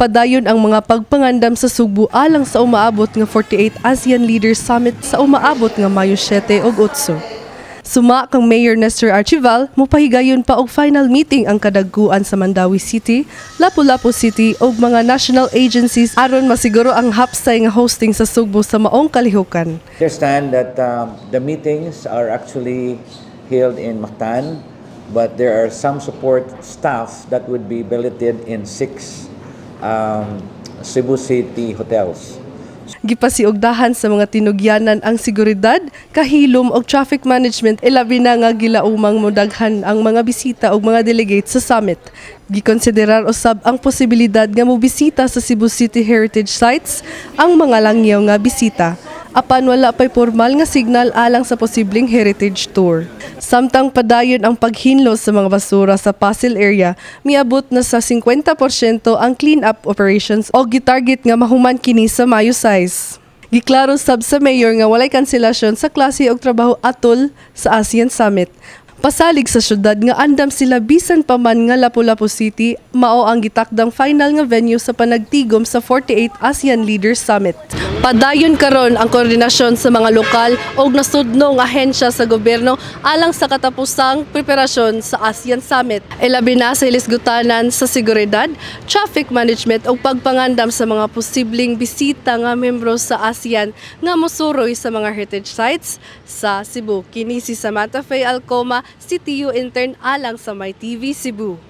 Padayon ang mga pagpangandam sa Sugbo alang sa umaabot nga 48 ASEAN Leaders Summit sa umaabot nga Mayo 7 ug 8. Suma kang Mayor Nestor Archival, mupahigayon pa og final meeting ang kadagkuan sa Mandaue City, Lapu-Lapu City ug mga national agencies aron masiguro ang hapsay nga hosting sa Sugbo sa maong kalihukan. Understand that the meetings are actually held in Mactan, but there are some support staff that would be billeted in six Cebu City hotels. Gipasiugdahan sa mga tinugyanan ang seguridad, kahilom ug traffic management, ilabi na nga gilaumang modaghan ang mga bisita ug mga delegates sa summit. Gikonsiderar usab ang posibilidad nga mobisita sa Cebu City heritage sites ang mga langyaw nga bisita. Apan wala pa'y formal nga signal alang sa posibleng heritage tour. Samtang padayon ang paghinlo sa mga basura sa Pasil area, miabot na sa 50% ang clean-up operations o gitarget nga mahuman kini sa Mayo 6. Giklaro sab sa mayor nga walay kanselasyon sa klase og trabaho atol sa ASEAN Summit. Pasalig sa syudad nga andam sila bisan pa man nga Lapu-Lapu City mao ang gitakdang final nga venue sa panagtigom sa 48 ASEAN Leaders Summit. Padayon karon ang koordinasyon sa mga lokal ug nasudnong ahensya sa gobyerno alang sa katapusang preparasyon sa ASEAN Summit. Ilabi na sa hilisgutanan sa seguridad, traffic management ug pagpangandam sa mga posibleng bisita nga membro sa ASEAN nga mosuroy sa mga heritage sites sa Cebu. Kini si Samantha Faye Alcoma, CTU intern alang sa My TV Cebu.